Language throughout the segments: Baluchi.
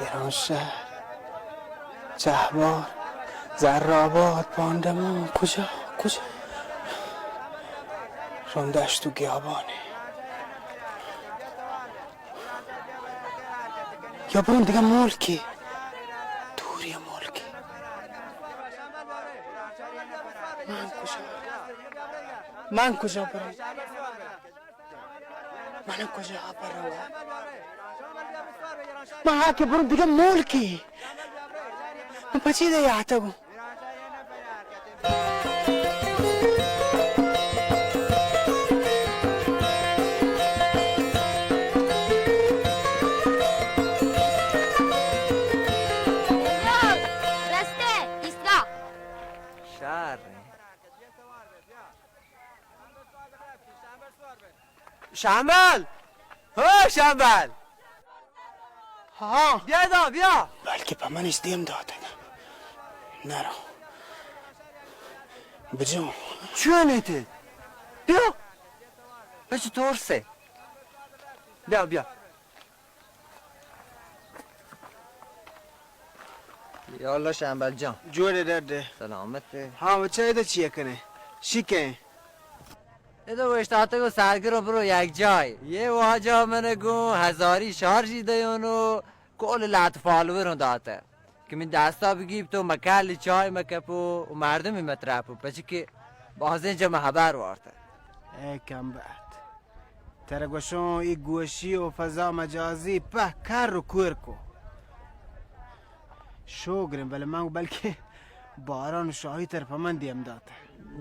ایرانشهر، چهبار، زرآباد، پاندمان، کجا، کجا؟ رندشت و گیابانی. یا برون دگه ملکی، دوری ملکی. من کجا؟ من کجا برم؟ من کجا برم؟ من ها که برم دگه ملکی. من پچی ده یاتا گو. رسته ایستا. شهر. شمبل! هو شمبل! ها. بیا دا، بیا. بلکه په منش دیم داتگ. نرو. بجو. چونی تی؟ بیا. بچ ترسه. بیا، بیا. یا الله شمبل جان. جوڑے ڈڈے. سلامت ئے؟ ہاں، بچہ، ادا چی کنے؟ شکیں؟ ادا وشتاتگ و سرگر و برو یک جای. یہ واجہ من گوں ہزاری شارژی دیون و کل لات فالوور ہوں داتا کہ من دستا بگیپ تو مکل چای مکپو و مردمی مترپو، پچی کہ بازیں جمع حبر وارتا. اے کم بخت. ترا گوشوں، ای گوشی و فضا مجازی پہ کر و کور کو. شوگریں، بلے من بلکہ باران و شاہی تر پہ من دیم دات.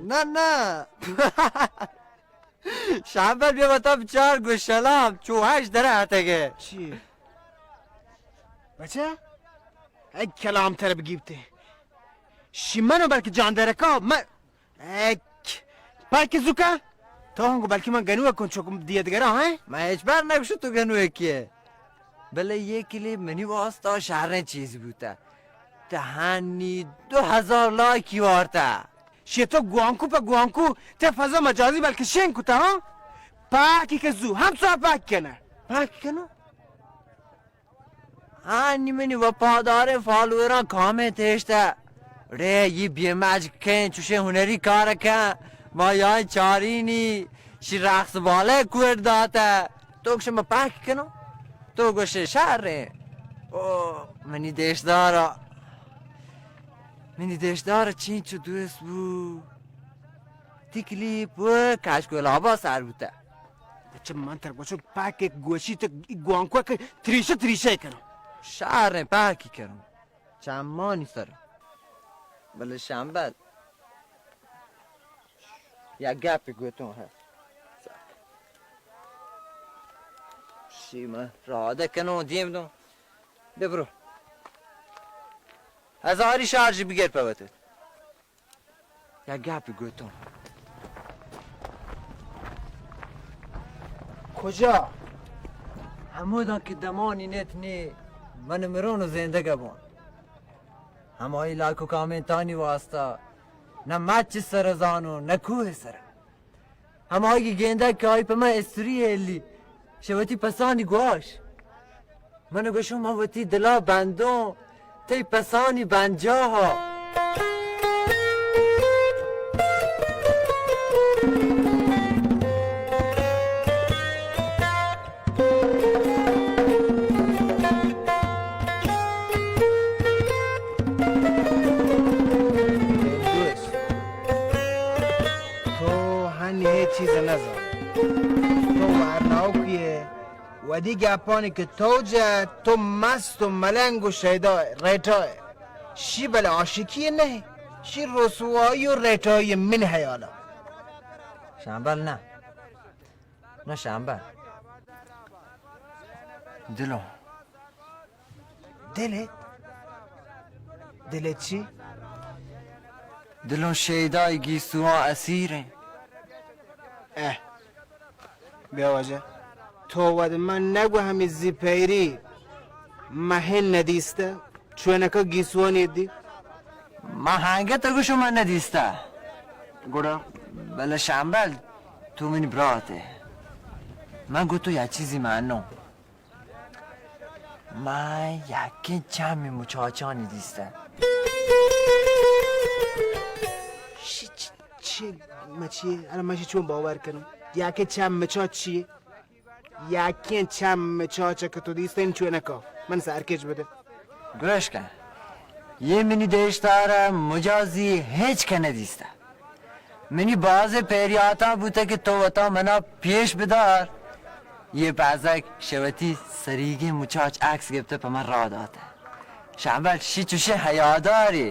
نہ، نہ. شمبل بیا وتا بچار گوشلام، چو ہش در اتگے. چی؟ بچہ؟ اے کلام تر بگیپتے. شی منو بلکہ جان درکا، من اک، پاک زوکا؟ تو ہنگو بلکہ من گنوک کن چک دیدگرا، ہیں؟ من ہچ بر نگوشت تو گنوکے. بلے یہ کلیپ منی واسطہ شریں چیز بوتا. تہانی دو ہزار لائکی وارتا. شی تو گوانکو پہ گوانکو تے فضا مجازی بلکہ شین کتا، ہاں؟ پاکی کہ زو، ہم سو پاک کنا. پاک کنو؟ آنی منی وفاداریں فالووراں کامنت ہشتہ، ڑے یہ بے مجگ کن، چوشیں ہنری کار کن، ما یائیں چارینی، شی رقص بالے کوٹ داتہ. تو گوشے ما پاک کنو؟ تو گوشے شریں. او منی دیشدارا، منی دیشدارا چینچو دوست بو. تکلیف و کشک و لابا سر بوتہ. چہ من تر گوشگ پاک ایک گوشی تک گوانکو کہ تریشہ تریشہ کنو. شہر پاکی کنو. چمانی سر. بلے شمبل. یا گپی گوتوں ہے. شی من رادہ کنوں دیم دوں. ببرو. ہزاری شارژ بگر پہ وت. یک گپے گوتوں. کجا؟ ہموداں کہ دمانی نت نی من مرون و زندگ بون. ہمائی لائک و کامنتانی واسطہ نہ مچ سر زانو نہ کوہ سر. ہمائی گندگ کہ آئی پہ من استری ہلی شہ وتی پسانی گواش. من گوشوں من وتی دلا بندوں تئی پسانی بنجاہا. تو ہنی ہے چیز نزان. تو ورناوکی ہے. ودی گپانی کہ تو جت، تو مست و ملنگ و شیدا ریٹا ئے. شی بلے عاشقی نہ، شی رسوائی و ریٹائی من حیالا. شمبل نہ، نہ شمبل. دلوں. دل ء؟ دل ء چی؟ دلوں شیدائی گیسواں اسیر ایں. اہ، بیا واجہ، تو وت من نگو ہمے زی پیری مہن ندیستہ، چونکا گیسوانی دی. ما ہنگت گوشو من ندیستہ. گڑا؟ بلے شمبل، تو منی برات ئے. من گوں تو یک چیزی منوں. من یکیں چمی مچاچانی دیستہ. چی، چی، چی، من چی، الان من چی چون باور کنوں؟ یکیں چم مچاچ چیے؟ یکیں چم مچاچ کہ تو دیستہ، این چون نکا. من سرکش بدے. گوش کن. یہ منی دیشتار مجازی ہچ کہ ندیستہ. منی باز پیریاتاں بوتہ کہ تو وتا منا پیش بدار. یہ پزگ شہ وتی سریگیں مچاچ عکس گپتہ پہ من راہ داتہ. شمبل، شی چوشیں حیاداری.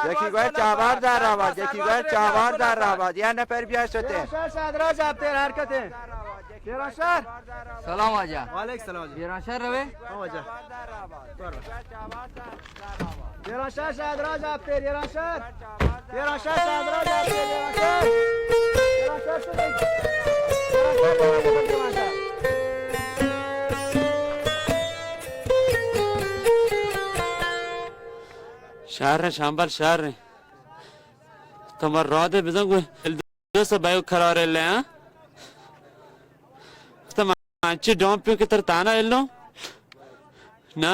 یکی گوشت چابار در آباد، یکی گوشت چابار در آباد، یک نفر بیا شتے. شادراج آپ تیر حرکت ہے. ایران شهر. سلام واجه. وعلیکم سلام واجه. ایران شهر روی؟ ها واجه. ایران شهر شهدراج آپتر، ایران شهر. ایران شهر شهدراج آپتر، ایران شهر. ایران شهر شدی. ایران شهر شدی. شهر شمبل شهر. تو مر راده بزن گوی. دوست بایو قرار لے، ہاں؟ گفتم، من چی ڈوم پیوں کہ تر تانا الوں؟ نہ،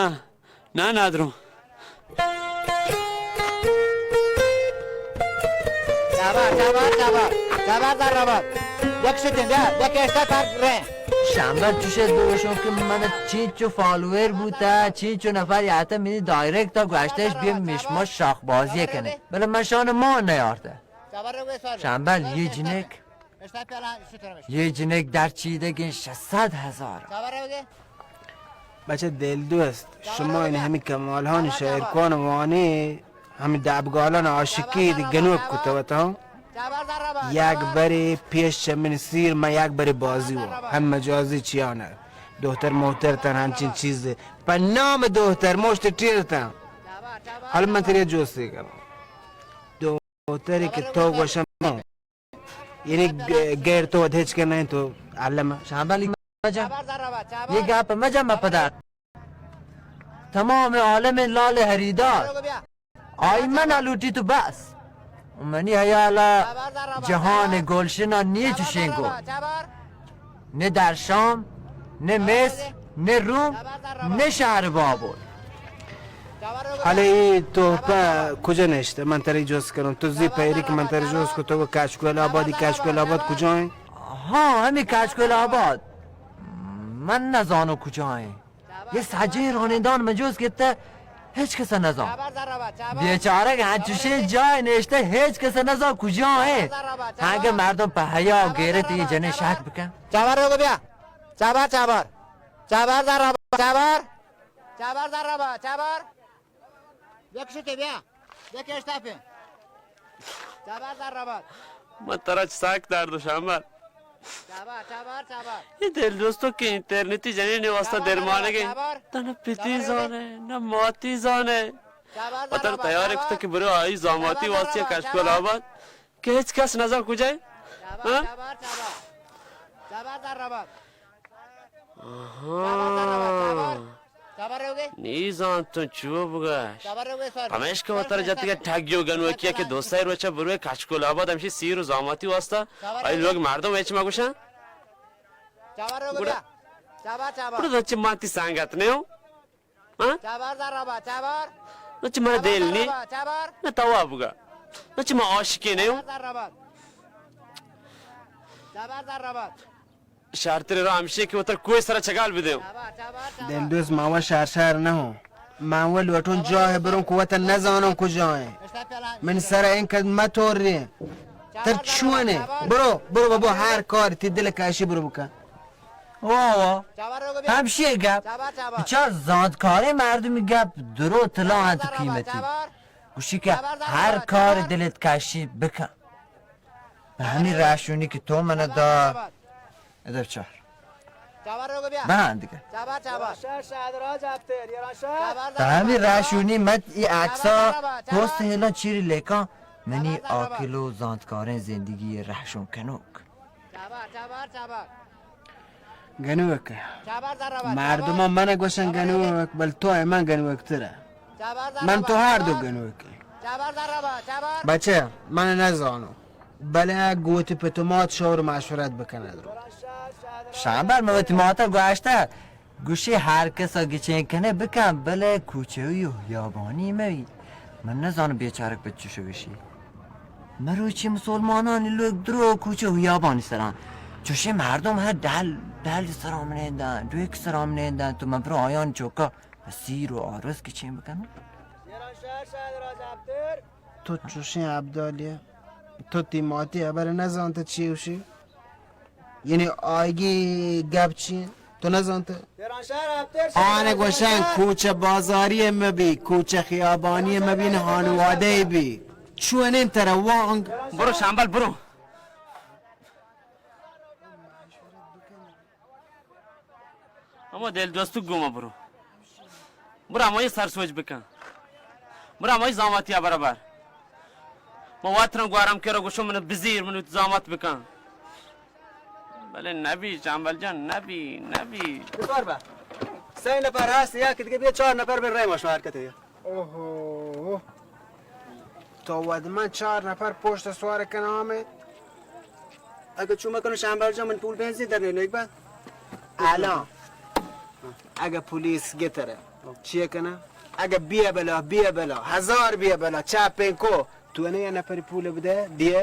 نہ، نادروں. شاباش، شاباش، شاباش. شاباش، در رابط. یک شتیں، بیا، یک اشتا تر رہیں. شمبل چوشے دوشوں کہ من چینچو فالوور بوتا، چینچو نفر یاتا منی دایرکتا گوشتش بیا مشما شاخ بازی کنے. بلے من شان ما نیارتا. شمبل، یہ جنک، یہ جنک در چیدگیں شش صد ہزار. بچہ دل دوست، شما این ہمیں کمالہانی شاعر کن وانی، ہمیں دابگالان عاشقی دی گنوک کتو تا. یک بری پیش چمن سیر، من یک بری بازی و ہم مجازی چیانہ. دختر محتر تن ہنچین چیز پہ نام دختر مشت ٹیر تن. حال من تری جوستی کنم. دختری کہ تو گوشم، یعنی گ-، غیر تو ود ہچ کہ نہیں تو علم. شامبل مجا، یہ گپ مجا مپدار. تمام عالم لال ہریدار، آئی من لوٹی تو بس. منی حیالا جہان گلشنا نیچ شینگو. نہ در شام، نہ مصر، نہ روم، نہ شہر بابل. حالا اے تحفہ کجا نشتہ؟ من ترا جست کنوں. تو زی پیری کہ من ترا جست کو، تو گو کشکول آبادی، کشکول آباد کجا ایں؟ ہاں، ہمیں کشکول آباد. من نزانوں کجا ایں. یہ سجیں رانندان من جست گپتہ، ہچ کس نزان. بیچارگ ہنچوشیں جای نشتہ، ہچ کس نزان کجا ایں. ہنگہ مردم پہ حیا و غیرت یہ جنین شک بکن. چابار روگو بیا. چابار، چابار. چابار در رابا، چابار. چابار در رابا، چابار. یک شتے بیا. یک اشتاپے. چابار در رابا. من ترا چ ساک دار دو شامبل. چابار، چابار، چابار. یہ دل دوستو کہ انترنتی جنین واسطہ درمانگے. چابار. تنہ پتی زانے، نہ ماتی زانے. چابار در رابا، تیار چابار. کتا کہ برو آئی زاماتی واسطہ کشکول آباد. کہ ہچ کس نزان کجائے؟ ہاں؟ آہاں. نی زانتوں چو بگش. پمیشکا وتر جتگے ٹگی و گنوکیا کہ دو سئے روچا بروے کچکول آباد ہمشی سیر و زاماتی واسطہ. آئی لوگ مردم ہچ مگوشاں. گڑا، گڑا چہ ماتی سنگت نیو. ہاں؟ چابار در رابا، چابار. نو چی من دل نی؟ نہ توا بگا. نو چی من عاشقی نیو؟ چابار در رابا. شرتر را ہمشی کہ وتر کوئی سرا چگال بدیو. دل دوست، ما و شار شار نہ ہوں. ما و لوٹوں جاہ بروں کو وطن نزانوں کجا ایں. من سرا این قد متور رے. تر چونے؟ برو، برو بابو، ہر کار تی دل کاشی برو بکن. وا وا. ہمشی گپ. بچار زانتکاریں مردمی گپ درو طلا انت قیمتی. گوشی کہ ہر کار دلت کشی بکن. بہ ہمی رہشونی کہ تو من دا. ادب چار. بہن دیگہ. بہ ہمی رہشونی مت ای عکسا پوست ہیلان چیری لیکان منی عاقل و زانتکاریں زندگی رہشون کنوک. گنوک. مردمان من گوشن گنوک، بل تو ء من گنوک ترا. من تو ہر دو گنوک. بچه، من نزانو، بلے گوتی پت و مات شور مشورت بکنه درو. شامبل، من وتی ماتا گوشته، گوشی هر کسا گچین کنه بکن، بلے کوچه‌ای و خیابانی مبی. من نزانم بیچارک پت چوشو گوشی. مروچی مسلمانانی لوگ درو کوچه و خیابانی سران. چوشی مردم هر ڈل، ڈل سرا منندن، ڈویک سرا منندن، تو من برو آیان چوکا سیر و آرس گچین بکنم. تو چوشیں ابدالیے؟ تو تی ماتی ہبر نزانت چی گوشی؟ یعنی آئیگی گپ چی انت؟ تو نزانت؟ آن گوشن کوچہ بازاری مبی، کوچہ خیابانی مبی، نہ خانوادہ بی. چونیں ترا وانگ؟ برو شامبل، برو. ہما دل دوستو گوما برو. برو ہمائی سر سوج بکن. برو ہمائی زاماتی برابر. ما واترم گوارم کرا گوشم من بزیر، من زامات بکن. بلے نبی، شامبل جان، نبی، نبی. بسوار با. سه نفر هست، یا که دیگه بیا چهار نفر بن رای ما شما حرکت. اوہو. تو ود من چار نفر پشت سوار کنم آمد. اگہ چو مکنو شامبل جان، من پول بنزین در نینو یک بار. الان اگہ پولیس گترہ، چیہ کنہ؟ اگہ بیہ بلا، بیہ بلا، ہزار بیہ بلا، چاپیں کو، تو نے یہ نفر پول بدہ، دیہ؟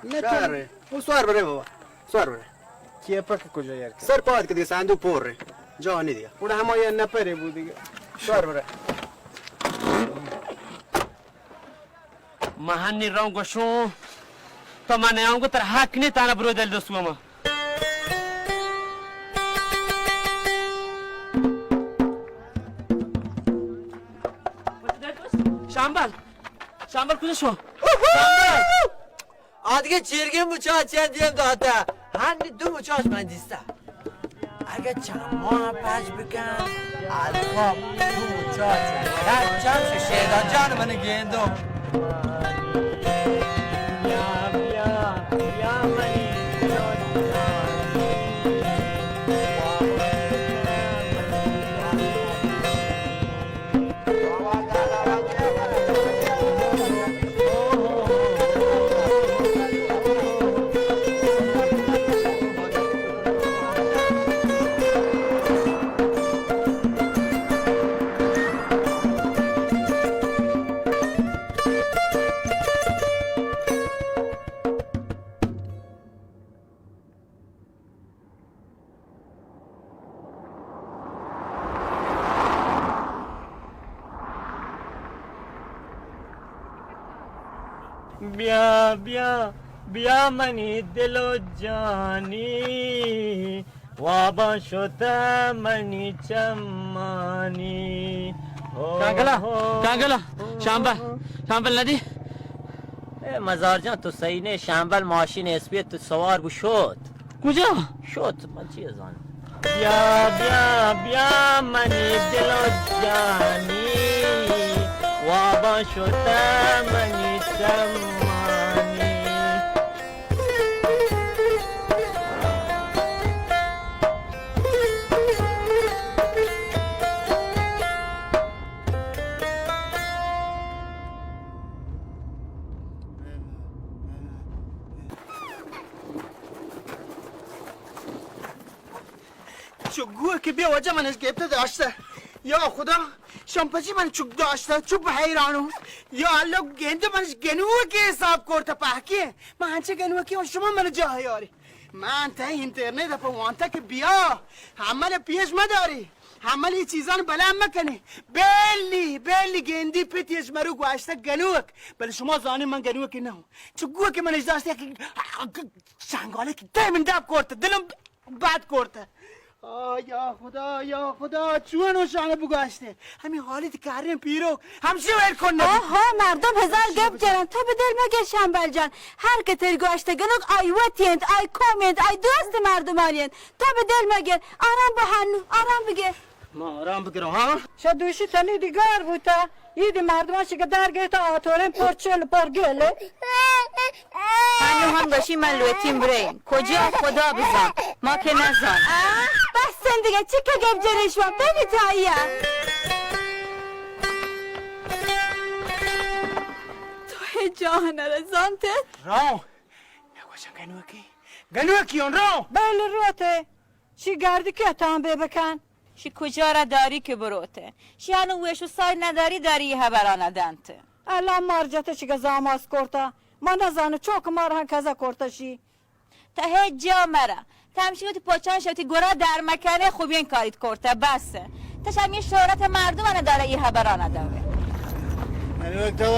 نہ تو. شر. او سوار برے بابا، سوار برے. کیہ پک کجا یار؟ سر پاد کہ دیگہ صندوق پر رہے، جا نہیں دیگہ. گڑا ہما یہ نفر بو دیگہ. سوار برے. من ہنی روں گوشوں، تو من نیاں گو تر حق نی تانا برو دل دوست گو ما. شامبل، شامبل کجا شو؟ شامبل. آدگہ چیرگی مچاچ چند دیم داتا. ہنی دو مچاچ من دیستا. اگہ چماں پچ بکن، الکاپ تو چاچ، یک چمش شیدا جان من گیندو. بیا، بیا، بیا منی دل و جانی، واباں شتہ منی چمانی. ہو، کانگلا، ہو، کانگلا، ہو، شامبل، ہو. شامبل ندی؟ اے مزار جان، تو صحیح نے، شامبل ماشین اسپیت تو سوار بو شوت. کجا؟ شوت، من چی زانم. بیا، بیا، بیا منی دل و جانی، واباں شتہ منی چمانی. چو گوہ کہ بیا واجہ منش گپتہ داشتہ. یا خدا، شمپچی من چک داشتہ، چپ حیرانو. یا اللہ، گند منش گنوکی حساب کرتہ پہکی. من ہنچہ گنوکی و شما من جاہ یاری. من تہ انٹرنیٹ پہ وانتہ کہ بیا، عمل پیش مداری. عمل یہ چیزان بلا مکنی. بیلی، بیلی گندی پتیش مرو گواشتہ گنوک. بلے شما زانی من گنوکی نہ ہوں. چو گوہ کہ منش داشتہ یک چنگالے کہ تے من دپ کرتہ، دلم بد کرتہ. آ، یا خدا، یا خدا، چون و شان بگوشتے. ہمیں حالی تی کاریں پیرو، ہمشی ویل کن نبی. آہا، مردم ہزار گپ جنن، تو بہ دل مگر شمبل جان. ہر کہ تر گوشتہ گنوک آئی وتی انت، آئی قوم انت، آئی دوست مردمانی انت. تو بہ دل مگر، آرام بہ ہنو، آرام بگر. ما آرام بگرو، ہاں؟ شا دوشی تنی دی گار بوتا. ایدی مردمان شی گدار گیتا آتورین پر چل پر گلے. انو ہم گشی من لوٹیم برین. کجا خدا بزان. ما کہ نزان. آہ، بس سن دیگہ چکہ گپ جنی شما بگی تایا. آه، نرزانت. رو. نگوشن گنوکی. گنوکی اون رو. بل روته. شی گردی که تان بے بکن. شی کجا را داری که بروته؟ شی هنو ویش و سای نداری، داری یه هبران دنت. الان مار جته چی که زاماس کرته. ما نزانه چوک مار هن کزا کرته شی. تا هیچ جا مره. تا همیشه وتی پاچان شوتی گورا در مکنه، خوبی این کاریت کرته، بس. تا شمی شهرت مردم انه داره، ای هبران داره. گنوک تو،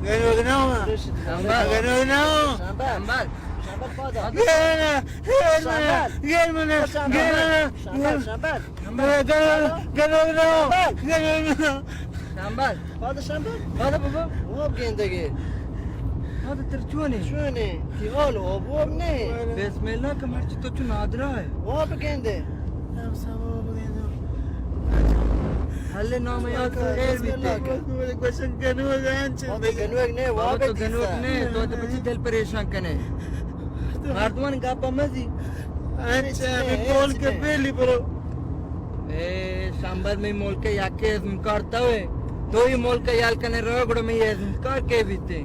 گنوک نام. شنبه. گنوک نام. شنبه. شنبه. شنبه پادا. گیر منه، گیر منه، شنبه. گیر منه. شنبه، شنبه. گنوک، گنوک نام. شنبه. گنوک نام. شنبه. پادا شنبه؟ پادا بابا. واب گندگی. پادا تر چونه؟ چونه؟ تی حال واب واب نه. بسم الله که مرچی تو چو نادرا ہے. واب گنده. ہم سما واب گنده. حل نام یا که خیر بیتے. گوشن گنوک انچ. بابا تو گنوک نه، تو تو بچی دل پریشان کنے. مردمان گپا مزی. اچھا، می ملک بیلی برو. اے شمبر، می ملک یکی ازمکار تو ہے. تو ای ملک یل کنے رو، گڑا می ازمکار کے بیتے؟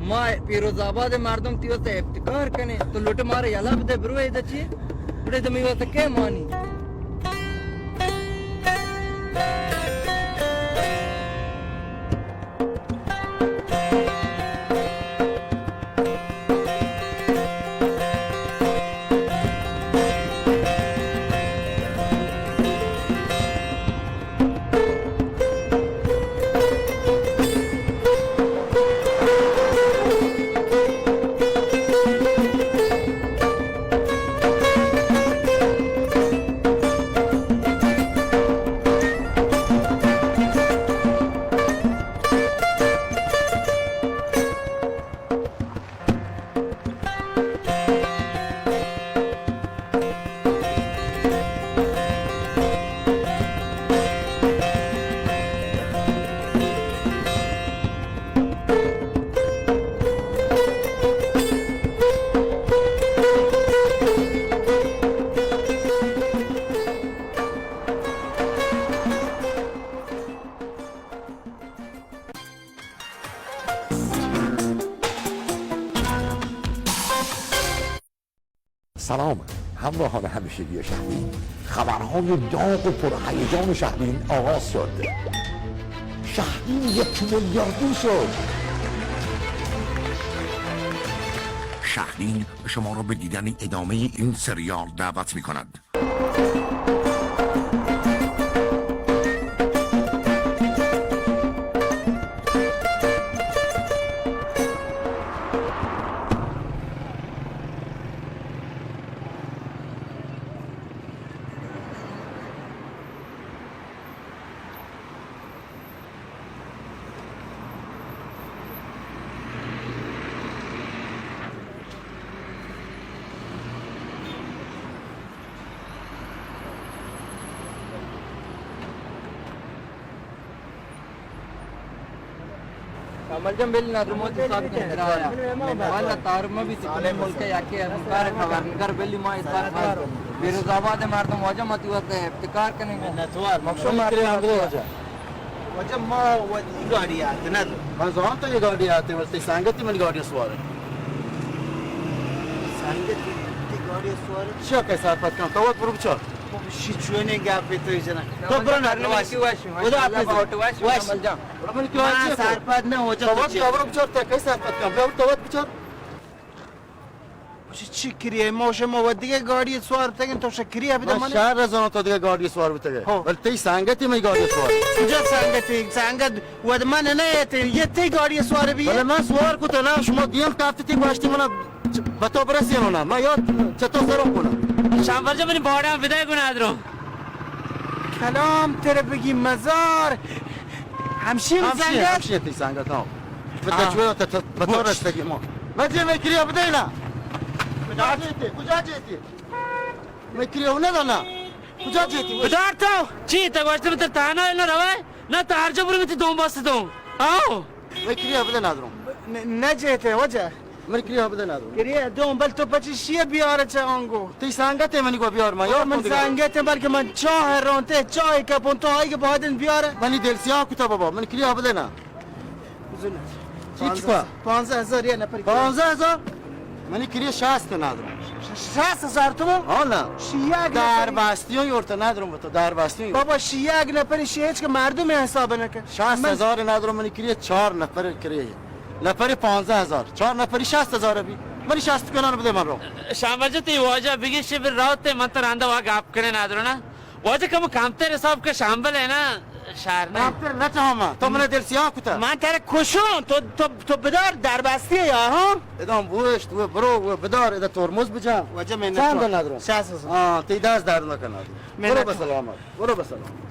ما پیروز آباد مردم تی واسطے افتخار کنے. تو لوٹ مارے یلا بدے برو، اے دچی. گڑا تو می واسطے کے مانی؟ سلام همراهان همیشگی شهرین. خبرهای داغ و پرهیجان شهرین آغاز شد. شهرین یک میلیاردی شد. شهرین شما را به دیدن ادامهٔ این سریال دعوت می‌کند. کمال جان، بل نادر موت حساب کن کرا. والا تعارف ما بیتی کلی ملک یکی ازمکار خبرنگار، بلی ما حساب کن. پیروز آباد مردم واجہ متی واسطے افتخار کنے. منتوار. مخشو مارے واجہ. واجہ ما ودی گاڑی آتے ندو. من زانتا یہ گاڑی آتے، ولی تئی سنگتی من گاڑی سوار. سنگتی تئی گاڑی سوار؟ چیا کئی سرپد کن؟ تو وت برو بچار. شی چونیں گپے تو جنا. تو برو نا، واش. خدا حافظ. واش. من کمال جان. برو من کمال جان. سرپد نہ ہو جا. تو وت برو بچار، تو کئی سرپد کن؟ برو تو وت بچار. چی، چی کریے؟ ما شما و دیگه گاڑی سوار بتگین، تو شکریہ بدے من. شہر زاناں تو دیگه گاڑی سوار بتگے. ہو. بل تئی سنگتی می گاڑی سوار. کجا سنگتی؟ سنگت ود من نہ ایتے، یہ تئی گاڑی سوار بی. بلے من سوار کت نا، شما دیم کافتی گوشتی منا چ-، بتو برسینو نا، من یاد چتو سرو کنا. شامبر جا منی باڑا بدے گناہ درو. کلام تیرے بگی مزار. ہمشی ہم ہمشی، سنگت؟ ہمشی تئی سنگت، ہاں. بتا ہاں. چویا تا بتو رستگی ما. مجھے میں کریا بدے نا. کجا جیتے؟ کجا جیتے؟ میں کریا نہ دانا. کجا جیتے؟ بدار تو. چی تا گوشت بتر تانا نہ روے؟ نہ تا ہر جا برو متی دوم باست دوم. آؤ. میں کریا بدے نادروں. نہ جیتے وجہ. من کریا بدے نادروں. کریا دوم بل تو پچی شیے بیار چا آنگو. تئی سانگتے منی کو بیار ما. یار من سانگتے بلکہ من چاہ رونتے، چاہ کپون تو آئی کے بادن بیار. منی دل سیاہ کتا بابا، من کریا بدے نا. بزن. پانزدہ، پانزدہ ہزار یے نفر. پانزدہ ہزار؟ منی کریت شست نادرم. ش-، شست ہزار تومن؟ ہاں نا. شیاگ نفری. دار باستیوں یورت نادرم تو، دار باستیوں. بابا، شیاگ نفری شی ہچ کہ مردم حساب نکن. شست ہزار نادرم، منی کریت چار نفر کریت. نفر پانزدہ ہزار، چار نفری شست ہزار بی. منی شست کنان بدے من رو. شامبل جان، تئی واجہ بگیشی بر روت، من ترا ہندا وا گپ کنے نادرو نا. واجہ کم کمتر حساب کہ شامبل ہے نا، شہر نے. کمتر نہ چاہاں ما، تو منا دل سیاہ کتا. من ترا کشوں، تو، تو، تو بدار دربستی یا، ہاں؟ ادا ہم بوشت، وہ برو، وہ بدار، ادا ترمز بجا. واجہ میں چند نہ ندرو. شاہ سوسو. ہاں، تی دست درد نہ کنا. میں برو نہ بسلامت، برو بسلامت.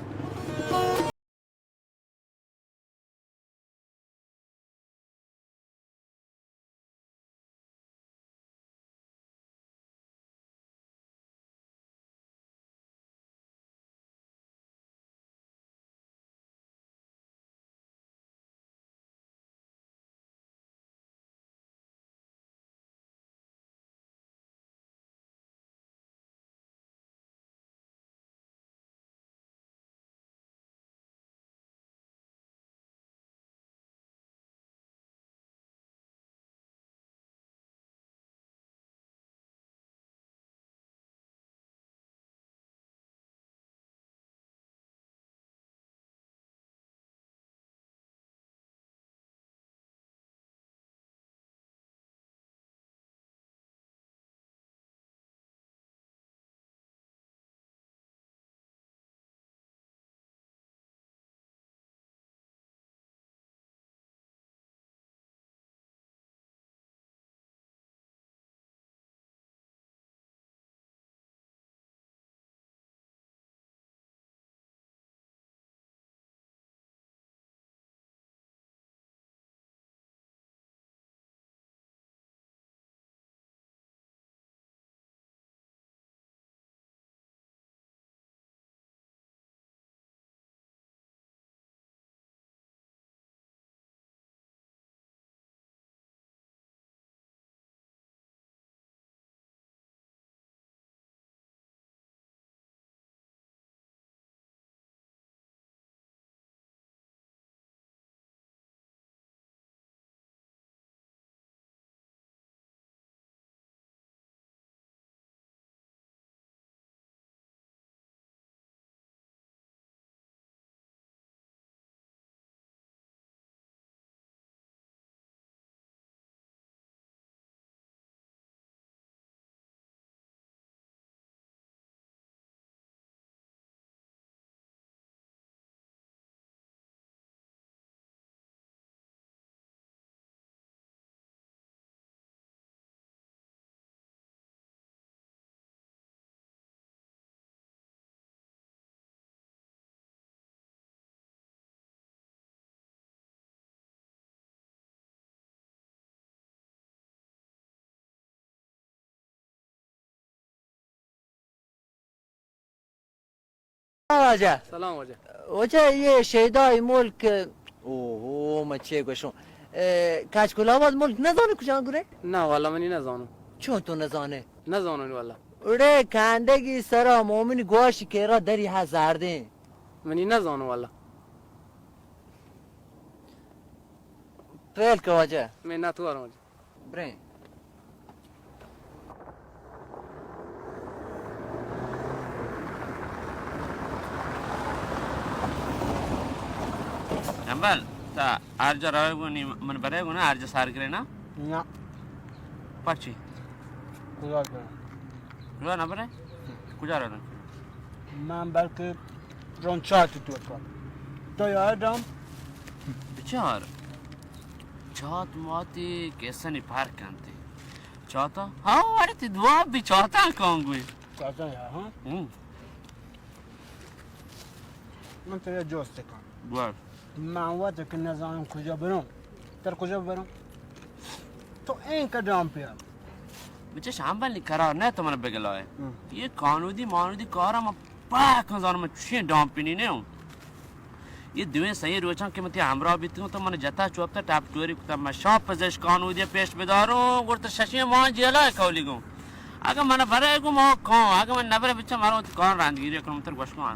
واجہ. سلام واجہ. واجہ، یہ شیدای ملک. اوہو، من چے گوشوں؟ اے، کچکول آباد ملک نزانے کجا گرے؟ نہ والا، منی نزانو. چون تو نزانے؟ نزانو والا. اڑے کندگی سرا مومنی گواشی کہ را دری ہزار دیں. منی نزانو والا. پہل کہ واجہ. میں نہ تو آرام واجہ. بریں. امبل، تا ہر جا روے گونی، من برے گونا، ہر جا سار کرے نا؟ نا. پرچی؟ کجا کرے؟ کجا نہ برے؟ کجا رونا؟ من بلکہ رون چاتی تو کا. تو یار دام؟ بچار. چات ماتی کسانی پارک انتی. چاتا؟ ہاں، اڑے تی دعا بھی چاتا کانگوی. چاتا یا، ہاں؟ ہوں. من ترا جوست کن. گوش. من وت کہ نزانم کجا برم. تر کجا برم؟ تو این کا ڈام پیا. بچہ شامبل نی قرار نہ تو من بگلائے. ہم. یہ کانودی مانودی کارا من پاک زانم، من چین ڈام پینی نہ ہوں. یہ دویں سئیں روچاں کہ من تئی ہمراہ بیتگوں، تو من جتا چوپتا ٹاپ ٹوری کتا، من شاپ پزش کانودی پیش بداروں، گڑ تو ششیں مان جیلا کولی گوں. اگہ من برے گوں ما کاں، اگہ من نبرے بچا مرو تو کان راندگیری کنم تر گوش کن.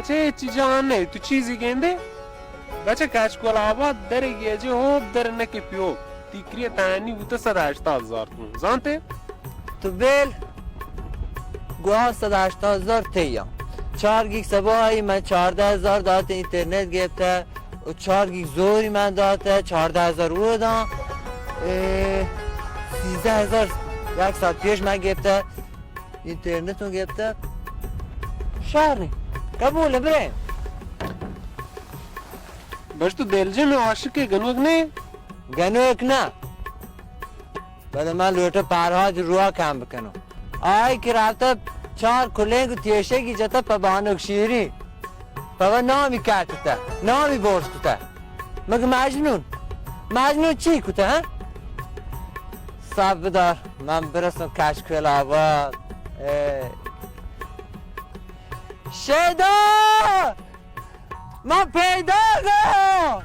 چے چی جان نہ، تو چیزی گندے؟ بچہ کچکول آباد در گیجے ہوب در نہ کہ پیو۔ تیکری تانی بوتا صد ہشتاد ہزار تو۔ زانتے؟ تو بیل گوا صد ہشتاد ہزار تیا۔ چار گیگ سباہی من چاردہ ہزار داتے انٹرنت گپتا۔ و چار گیگ زوری من داتا، چاردہ ہزار او دان۔ اے، سیزدہ ہزار یک ساعت پیش من گپتا۔ انٹرنت اوں گپتا۔ شر نی۔ قبول برے۔ بس تو دلجم عاشق گنوک نہ؟ گنوک نہ۔ بلے من لوٹو پرہاد روا کم بکنو۔ آئی کہ رفتا چار کلنگ و تیشگی جتا پہ بانک شیری۔ پہ و نامی کٹتا، نامی برز کتا۔ مگہ مجنون؟ مجنون چی کتا، ہاں؟ صبر دار، من برسم کچکول آباد۔ اے۔ شیدا! من پیدا گا!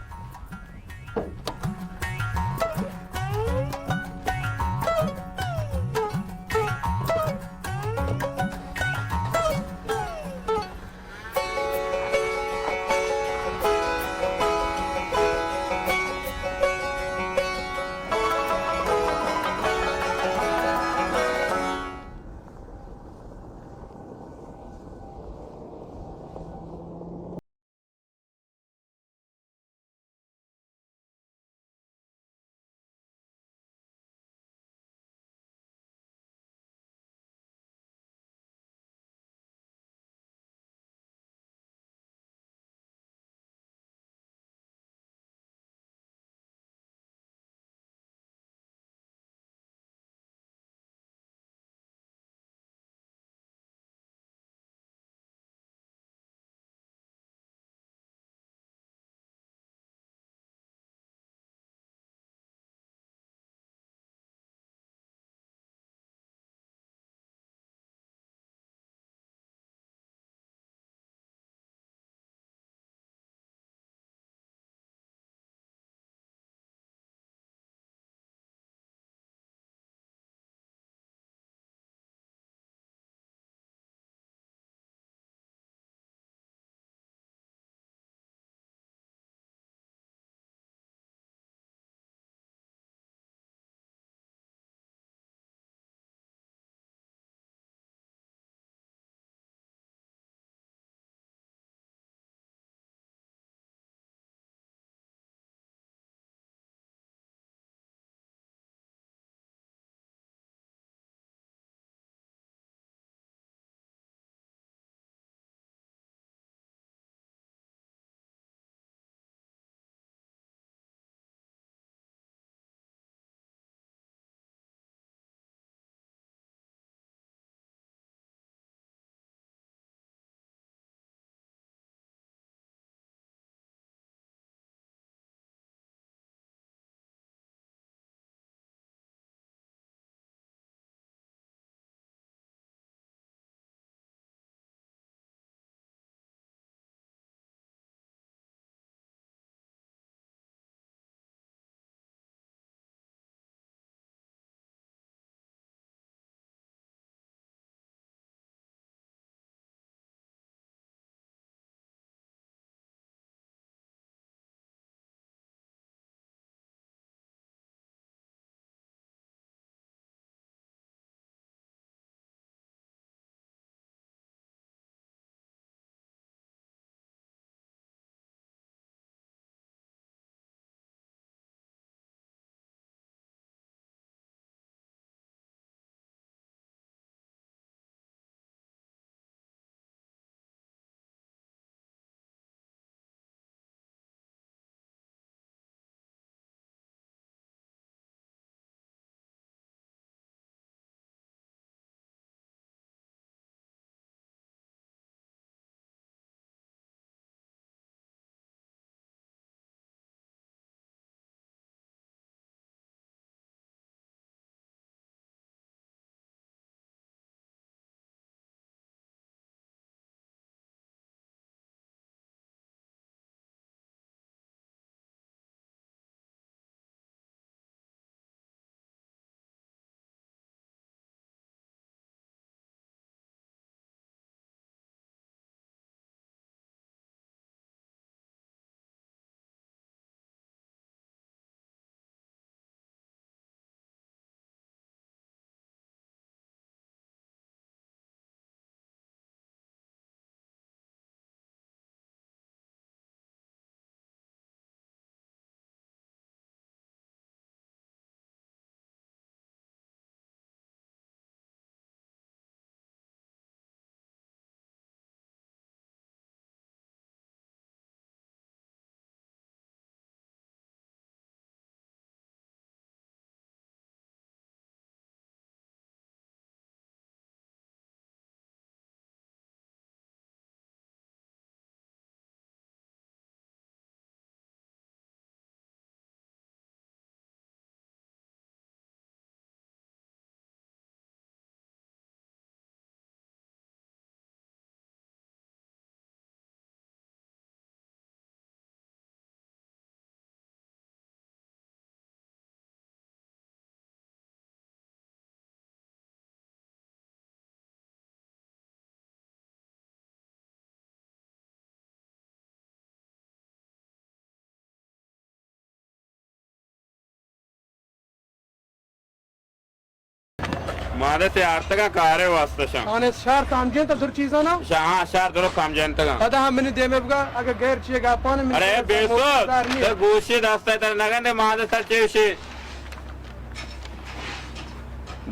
مادہ تے آرتگا کارے واسطہ شاں۔ آنے شہر کام جنت در چیزانا؟ شاں، ہاں، شہر درو کام جنتگا۔ پدا ہم منی دیمے بگا، اگر غیر چیئے گپانے منی ارے دیمے بگا، بیسو، موقع دار نی۔ تر گوشی دستا تر نگندے مادہ تر چیوشی۔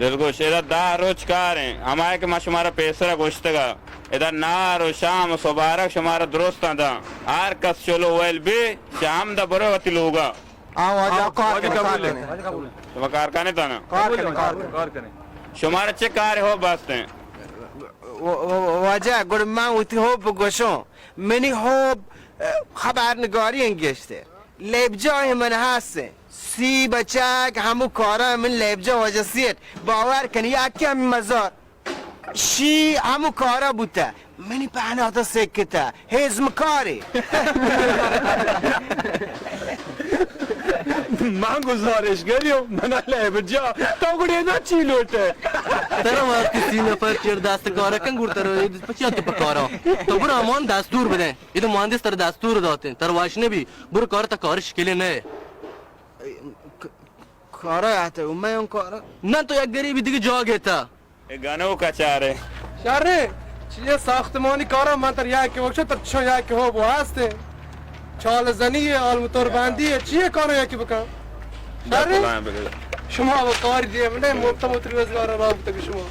دلگوش، ادا دہ روچ کار ایں، ہمائے کہ ما شمارا پیسرا گوشتگا۔ ادا نار و شام و سبارک شمارا درستاں داں۔ ہر کس چلو ویل بی، شام دا برو وتی لوگا۔ آ واجہ، آ، کار واجہ کنے، کار قبول ہے۔ کنے۔ شما کار کنے تانا؟ کار کنے، کار کنے۔ شمارا چہ کار ہو بستیں؟ و-، و-، واجہ، گڑ من وتی ہوب بگوشوں۔ منی ہوب، اه، خبرنگاری انگشتے۔ لیبجاہ من ہستیں۔ سی بچک ہمو کارا من لیبجاہ واجہ سیٹ۔ باور کن، یکی ہمیں مزار۔ شی ہمو کارا بوتہ۔ منی پہناتا سکتہ۔ ہزم کارے۔ من گزارش گریوں، منا لیب جا۔ تو گڑے نا چی لوٹے؟ ترا وقتی سی نفر چیر دست کارا کن گڑ ترا پچیا تو پکارا۔ تو برو امان دستور بدیں۔ یہ تو مہندس تر دستور داتیں۔ تر واش نبی۔ برو کار تا کارش کلے نئے۔ ک-، کارا آتے، میں اون کارا۔ نہ تو یک گریبی دیگه جاگه تا۔ اے گنوک ءَ چارے۔ شریں، چیئے ساختمانی کاراں من تر یکے بکشاں، تر چشاں یکے ہو بو ہستیں۔ چال زنی ئے، آلم تور بندی ئے، چیئے کاراں یکے بکن۔ شریں، شما و کاری دیئے، من مفت مفت روزگار راہ بوتگ شما۔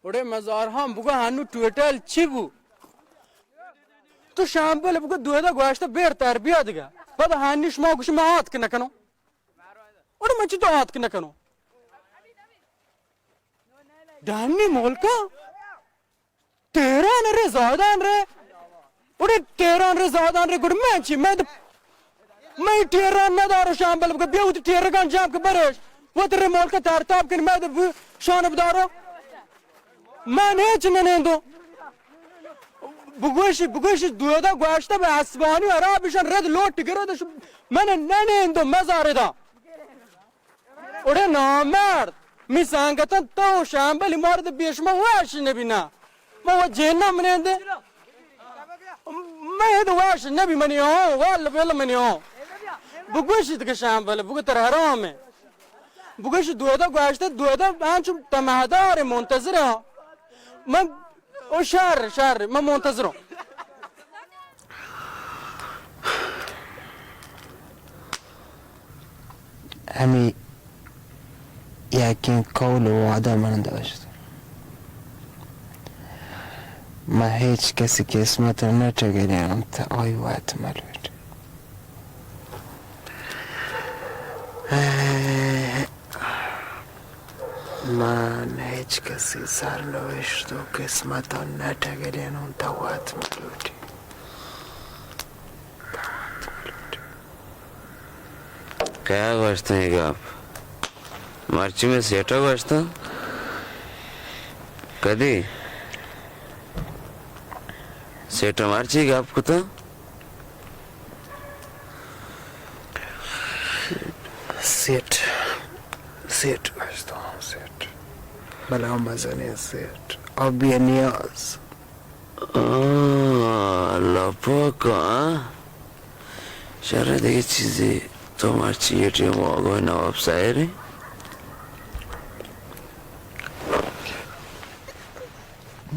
اڑے مزار ہم بگو ہنو ٹویٹل چی بو؟ تو شامبل بگو دودا گوشت بیر تربیت گا۔ پد ہنی شما گوش ما آتک نکنو۔ اڑے من چی تو آتک نکنو؟ ڈانی ملکا؟ تہران رے، زاہدان رے۔ اڑے تہران رے، زاہدان رے، گڑ من چی؟ من د-، من ٹیران ندارو شامبل بگو، بیا وتی ٹیرگان جام کہ برش۔ وت رے ملک ترتاب کن، من د-، شان بدارو۔ من ہچ ننندو۔ بگوشی، بگوشی دودا گوشتہ بہ اسبانی عرابشان رد لوٹ گرو دش، من ننندو مزار دا۔ اڑے نامرد، می سنگتاں تو شامبلی مرد بیش ما وش نبی نا۔ ما و جنہ منندے۔ ما اید وش نبی منی ہوں، وال بل منی ہوں۔ بگوشید کہ شامبل، بگو تر حرامے۔ بگوش دودا گوشتہ، دودا انچو تمہدار منتظر ہاں۔ من او شر، شر، من منتظروں۔ ہمے یکیں قول و وعدہ من داشت۔ من ہچ کسی قسمت نہ ٹگرینت، آئی وت ملوٹ۔ من ہچ کسی سرنوشت و قسمت ء نہ ٹگرینوں، تو وت ملوٹی۔ کیا گوشتن اے گپ؟ مرچی میں سیٹا گوشتن؟ کدی؟ سیٹا مرچی گپ کتن؟ سیٹ، سیٹ گوشت، ہاں، سیٹ۔ بلا مزنیں سیٹ۔ آ بے نیاز۔ آ، اللہ پاک، آ۔ شر دگہ چیزے۔ تو مرچی اے ٹیم آگاہ نواب ساحر ہیں۔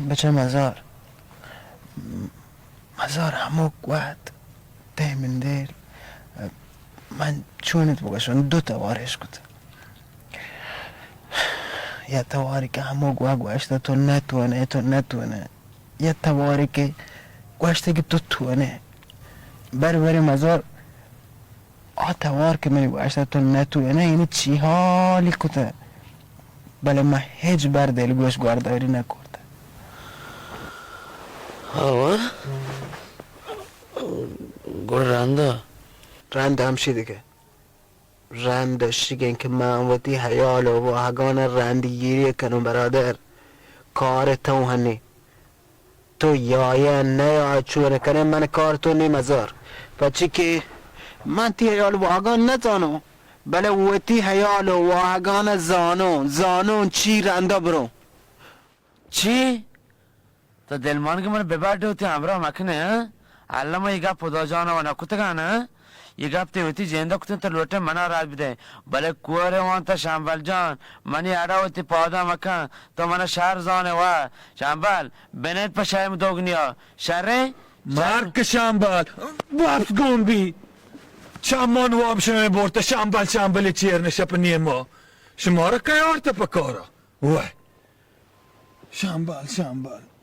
بچہ مزار۔ مزار ہمک وہد تہ من دیر من چونت بگوشن دو توار اش کت۔ یا تواری کہ ہمک وہد گوشتہ تو نہ تونے، تو نہ تونے۔ یا تواری کہ گوشتہ کہ تو تونے۔ بر بر مزار آ توار کہ منی گوشتہ تو نہ تونے، یعنی چی حالی کتہ۔ بلے من ہچ بر دلگوش گورداری نہ کرتہ۔ ہاوا؟ گڑا رندا؟ رند ہمشی دگہ۔ رند اشیگیں کہ من وتی حیال و واہگان رند گیری کنوں برادر۔ کار تو ہنی۔ تو یا یا نیا چون کنے من کار تو نی مزار۔ پچی کہ من تی حیال واہگان نزانوں، بلے وتی حیال و واہگان زانوں، زانوں چی رندا بروں۔ چی؟ تو دلمانگ من ببڈ وتی ہمراہ مکنے، ہاں؟ الما یہ گپ خدا جان و نکتگان، ہاں؟ یہ گپ تے وتی جیندا کتن تو لوٹے منا راج بدے۔ بلے کور وانتا شمبل جان، منی اڑا وتی پادا مکن، تو منا شر زانے وا۔ شمبل، بنیت پہ شایم دوگنیا۔ شرے؟ مارک شمبل، بس گون بی۔ چمان واب شمے بورتا شمبل شمبل چیر نشپ نیما۔ شمارا کیا آرتا پکارا؟ وای۔ شمبل، شمبل۔